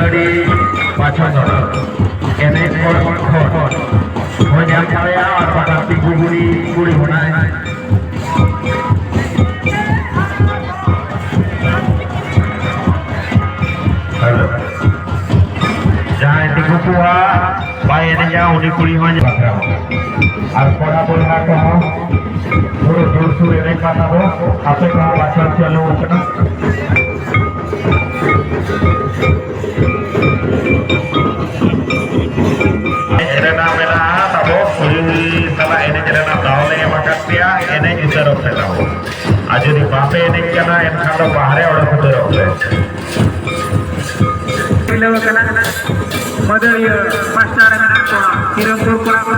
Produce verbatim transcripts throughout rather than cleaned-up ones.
ᱟᱹᱰᱤ ᱯᱟᱪᱷᱚᱱ ᱫᱚ ᱮᱱᱮᱡ ᱦᱚᱲ ᱠᱷᱚᱱ ᱦᱚᱸ ᱧᱟᱢ ᱫᱟᱲᱮᱭᱟᱜᱼᱟ, ᱟᱨ ᱵᱟᱠᱷᱟᱱ ᱛᱤᱸᱜᱩ ᱵᱩᱲᱦᱤ ᱠᱩᱲᱤ ᱦᱚᱯᱚᱱᱟᱭ᱾ ᱦᱮᱞᱳ᱾ ᱡᱟᱦᱟᱸᱭ ᱛᱤᱸᱜᱩ ᱠᱚᱜᱼᱟ, ᱵᱟᱭ ᱮᱱᱮᱡᱟ, ᱩᱱᱤ ᱠᱩᱲᱤ ᱦᱚᱸ ᱵᱟᱠᱷᱨᱟ᱾ ᱟᱨ ᱠᱚᱲᱟ ᱵᱚᱭᱦᱟ ᱠᱚᱦᱚᱸ ᱯᱩᱨᱟᱹ ᱡᱳᱨᱥᱳᱨ ᱮᱱᱮᱡ ᱯᱟᱛᱟ ᱫᱚ ᱟᱯᱮ ᱠᱚᱦᱚᱸ ᱵᱟᱪᱷᱟᱣ ᱪᱟᱹᱞᱩ ᱟᱠᱟᱱᱟ᱾ ᱮᱱᱮᱡ ᱨᱮᱱᱟᱜ ᱢᱮᱱᱟᱜᱼᱟ ᱛᱟᱵᱚ, ᱠᱩᱲᱤ ᱥᱟᱞᱟᱜ ᱮᱱᱮᱡ ᱨᱮᱱᱟᱜ ᱫᱟᱣ ᱞᱮ ᱮᱢ ᱟᱠᱟᱫ ᱯᱮᱭᱟ, ᱮᱱᱮᱡ ᱩᱛᱟᱹᱨᱚᱜ ᱯᱮ ᱛᱟᱵᱚ᱾ ᱟᱨ ᱡᱩᱫᱤ ᱵᱟᱯᱮ ᱮᱱᱮᱡ ᱠᱟᱱᱟ, ᱮᱱᱠᱷᱟᱱ ᱫᱚ ᱵᱟᱦᱨᱮ ᱚᱰᱚᱠ ᱩᱛᱟᱹᱨᱚᱜ ᱯᱮ᱾ ᱢᱤᱞᱟᱹᱣ ᱟᱠᱟᱱᱟ᱾ ᱢᱟᱹᱫᱟᱹᱲᱤᱭᱟᱹ ᱯᱟᱥᱴᱟ ᱨᱮ ᱢᱮᱱᱟᱜ ᱠᱚᱣᱟ ᱠᱤᱨᱚᱱᱯᱩᱨ ᱠᱚᱲᱟ ᱠᱚ᱾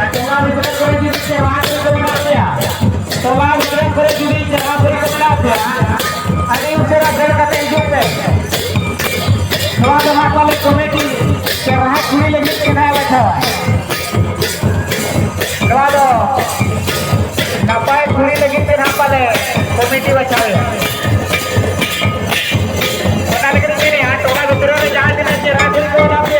ᱟᱨ ᱴᱚᱞᱟ ᱵᱷᱤᱛᱨᱤ ᱠᱚᱨᱮ ᱡᱩᱫᱤ ᱪᱮᱦᱨᱟ ᱠᱚᱨᱮ ᱠᱚ ᱢᱮᱱᱟᱜ ᱯᱮᱭᱟ, ᱴᱚᱞᱟ ᱵᱷᱤᱛᱨᱤ ᱠᱚᱨᱮ ᱡᱩᱫᱤ ᱪᱮᱦᱨᱟ ᱠᱚᱨᱮ ᱠᱚ ᱢᱮᱱᱟᱜ ᱯᱮᱭᱟ, ᱟᱹᱰᱤ ᱩᱥᱟᱹᱨᱟ ᱫᱟᱹᱲ ᱠᱟᱛᱮ ᱦᱤᱡᱩᱜ ᱯᱮ᱾ ᱱᱚᱣᱟ ᱫᱚ ᱦᱟᱸᱜ ᱯᱟᱞᱮ ᱠᱚᱢᱤᱴᱤ ᱪᱮᱦᱨᱟ ᱠᱩᱲᱤ ᱞᱟᱹᱜᱤᱫ ᱜᱮ ᱱᱟᱦᱟᱜ ᱵᱟᱪᱷᱟᱣᱟ᱾ ᱱᱚᱣᱟ ᱫᱚ ᱱᱟᱯᱟᱭ ᱠᱩᱲᱤ ᱞᱟᱹᱜᱤᱫ ᱛᱮ ᱱᱟᱦᱟᱜ ᱯᱟᱞᱮ ᱠᱚᱢᱤᱴᱤ ᱵᱟᱪᱷᱟᱣᱮᱫᱼᱟ᱾ ᱚᱱᱟ ᱞᱟᱹᱜᱤᱫ ᱛᱮ ᱴᱚᱞᱟ ᱵᱷᱤᱛᱨᱤ ᱨᱮ ᱡᱟᱦᱟᱸ ᱛᱤᱱᱟᱹᱜ ᱪᱮᱦᱨᱟ ᱠᱩᱲᱤ ᱠᱚ ᱢᱮᱱᱟᱜ ᱯᱮᱭᱟ,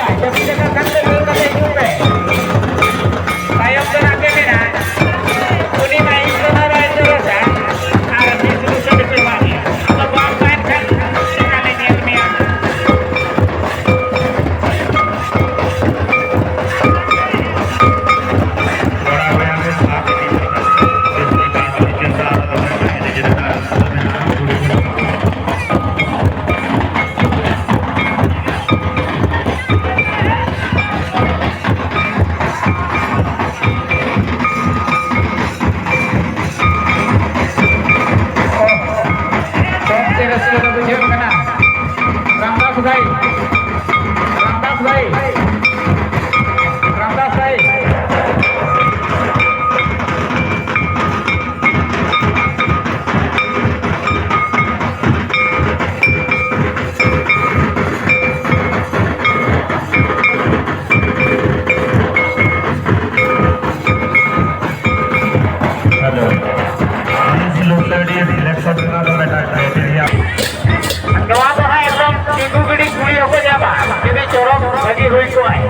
ᱱᱚᱣᱟ ᱫᱚ ᱦᱟᱸᱜ ᱮᱠᱫᱚᱢ ᱛᱤᱸᱜᱩ ᱜᱤᱰᱤ ᱠᱩᱲᱤ ᱦᱚᱸᱠᱚ ᱧᱟᱢᱟ, ᱡᱩᱫᱤ ᱪᱚᱨᱚᱠ ᱵᱷᱟᱹᱜᱤ ᱦᱩᱭ ᱠᱚᱜᱼᱟᱭ᱾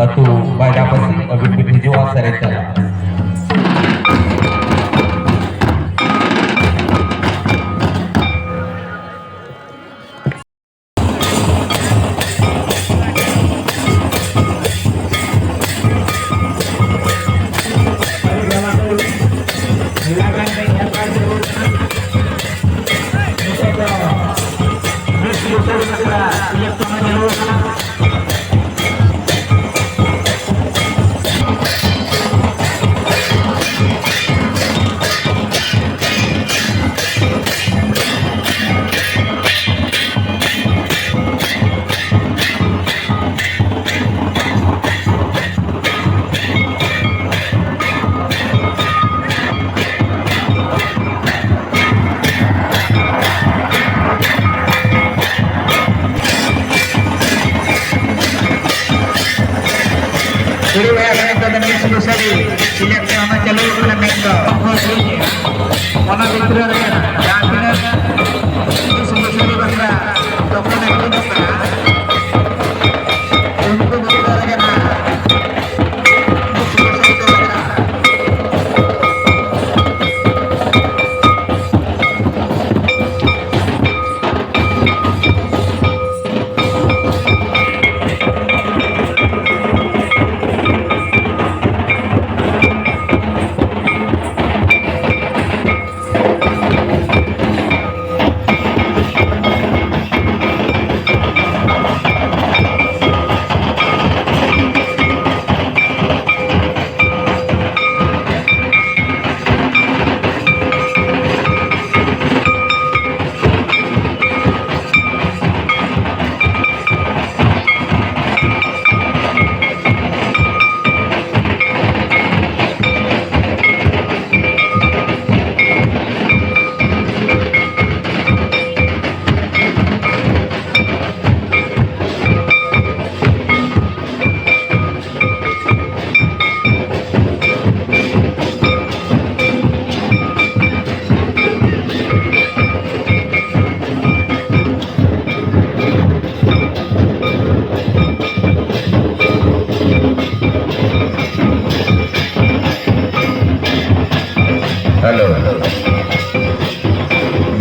ᱟᱹᱛᱩ ᱵᱟᱭᱫᱟᱯᱟᱹᱥᱤ ᱟᱹᱵᱤᱱ ᱵᱤᱱ ᱦᱤᱡᱩᱜᱼᱟ ᱥᱮᱨᱮᱧ ᱛᱟᱞᱟ᱾ ᱠᱩᱲᱤ ᱵᱚᱭᱦᱟ ᱠᱚ ᱱᱤᱛᱚᱜ ᱫᱚ ᱢᱤᱥ ᱞᱩᱥᱟᱹᱨᱤ ᱥᱤᱞᱮᱠᱥᱚᱱ ᱦᱚᱸ ᱪᱟᱹᱞᱩ ᱠᱟᱱᱟ ᱢᱮᱱ ᱫᱚ᱾ ᱚᱱᱟ ᱵᱷᱤᱛᱨᱤ ᱨᱮ ᱡᱟᱦᱟᱸ ᱛᱤᱱᱟᱹᱜ ᱢᱤᱥ ᱞᱩᱥᱟᱹᱨᱤ ᱵᱟᱠᱷᱨᱟ ᱫᱚᱠᱟᱱ ᱮ ᱠᱷᱩᱞᱟᱹᱣ ᱠᱟᱜᱼᱟ, ᱩᱱᱠᱩ ᱵᱷᱤᱛᱨᱤ ᱨᱮᱜᱮ ᱱᱟᱦᱟᱜ ᱢᱤᱥ ᱞᱩᱥᱟᱹᱨᱤ ᱫᱚ ᱢᱮᱱᱟᱜᱼᱟ᱾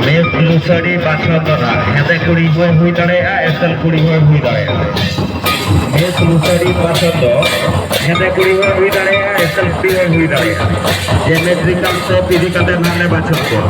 ᱢᱤᱥ ᱞᱩᱥᱟᱹᱲᱤ ᱵᱟᱪᱷᱚᱱ ᱫᱚ ᱱᱟᱜ ᱦᱮᱸᱫᱮ ᱠᱩᱲᱤ ᱦᱚᱸᱭ ᱦᱩᱭ ᱫᱟᱲᱮᱭᱟᱜᱼᱟ, ᱮᱥᱮᱞ ᱠᱩᱲᱤ ᱦᱚᱸᱭ ᱦᱩᱭ ᱫᱟᱲᱮᱭᱟᱜᱼᱟ᱾ ᱢᱤᱥ ᱞᱩᱥᱟᱹᱲᱤ ᱵᱟᱪᱷᱚᱱ ᱫᱚ ᱦᱮᱸᱫᱮ ᱠᱩᱲᱤ ᱦᱚᱸᱭ ᱦᱩᱭ ᱫᱟᱲᱮᱭᱟᱜᱼᱟ, ᱮᱥᱮᱞ ᱠᱩᱲᱤ ᱦᱚᱸᱭ ᱦᱩᱭ ᱫᱟᱲᱮᱭᱟᱜᱼᱟ᱾ ᱡᱮᱱᱮᱴᱨᱤᱠᱟᱞ ᱥᱮᱯ ᱤᱫᱤ ᱠᱟᱛᱮ ᱱᱟᱜ ᱞᱮ ᱵᱟᱪᱷᱚᱱ ᱠᱚᱣᱟ᱾